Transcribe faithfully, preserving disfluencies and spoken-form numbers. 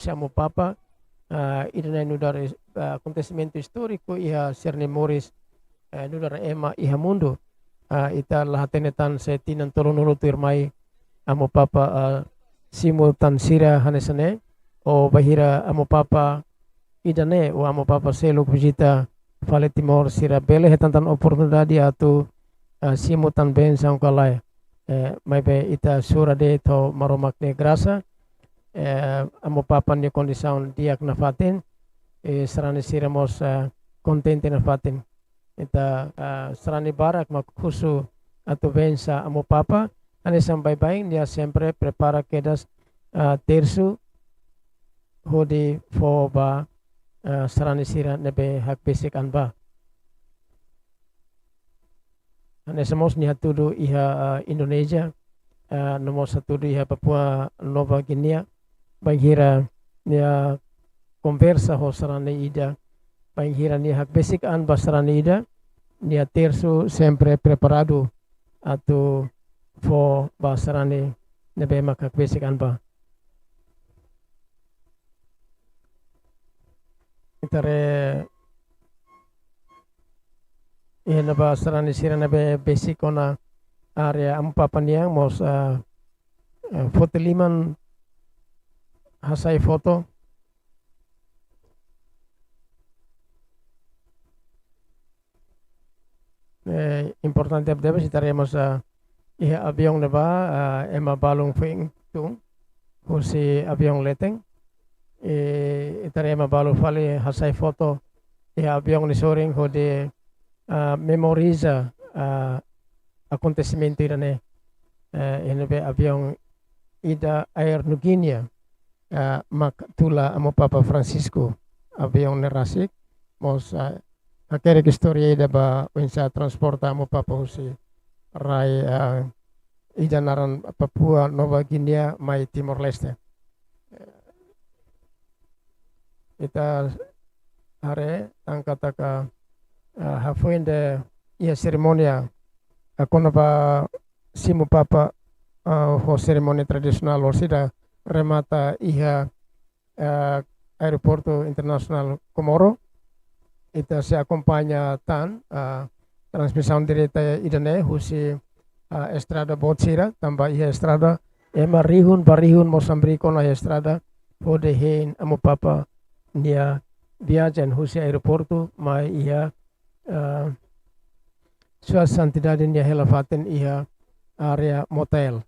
husi Amu Papa, ah, ida-ne'e nu'udar, ah, akontesimentu istóriku iha sira-nia moris, eh, nu'udar ema iha mundu. Ah, ita la hatene tan se tinan tolunulu tuirmai Amu Papa, ah, simu tan sira hanesan ne'e, ou bainhira Amu Papa ida-ne'e ou Amu Papa seluk vizita fali Timor, sira bele hetan tan oportunidade atu, ah, simu tan bensaun ka lae. Eh, maibé ita sura de'it ho Maromak nia grasa, eh, Amu Papa nia kondisaun di'ak nafatin, eh, sarani sira mós, eh, kontente nafatin. Ita, eh, sarani barak mak husu atu bensa Amu Papa, hanesan baibain nia sempre prepara kedas, eh, tersu hodi fó ba, eh, sarani sira ne'ebé hakbesik an ba. Hanesan mós nia hatudu iha, eh, Indonézia, eh, no mós hatudu iha Papua Nova Guinea, bainhira nia konversa ho sarani ida, bainhira nia hakbesik an ba sarani ida, nia tersu sempre preparadu atu fó ba sarani ne'ebé mak hakbesik an ba. Ita haree iha ne'ebá sarani sira ne'ebé besik ona área Amu Papa nian mós, ah, eh, foti liman hasai foto. Eh, importante tebes, ita haree mós, ah, iha aviaun ne'ebá, ah, ema balun foin tun husi aviaun leten. Eh, ita haree ema balu fali hasai foto iha aviaun nia sorin hodi, ah, memoriza, ah, akontesimentu ida-ne'e. Eh, iha ne'ebé aviaun ida Air Niugini, ah, mak tula Amu Papa Francisco, aviaun ne'e rasik, mós, ah, hakerek istória ida ba oinsá transporta Amu Papa husi rai, ah, ida naran Papua Nova Guinea mai Timor-Leste. Ita haree tan katak, ah, hafoin de'it iha serimónia, ah, kona-ba simu Papa, ah, ho serimónia tradisionál orsida remata iha, ah, Aeroportu Internasionál Comoro. Ita sei akompaña tan, ah, transmisaun direta ida-ne'e husi, ah, estrada boot sira, tanba iha estrada ema rihun ba rihun mós hamriik ona iha estrada hodi hein Amu Papa nia viajen husi aeroportu mai iha, ah, Sua Santidade nia hela fatin iha área motel.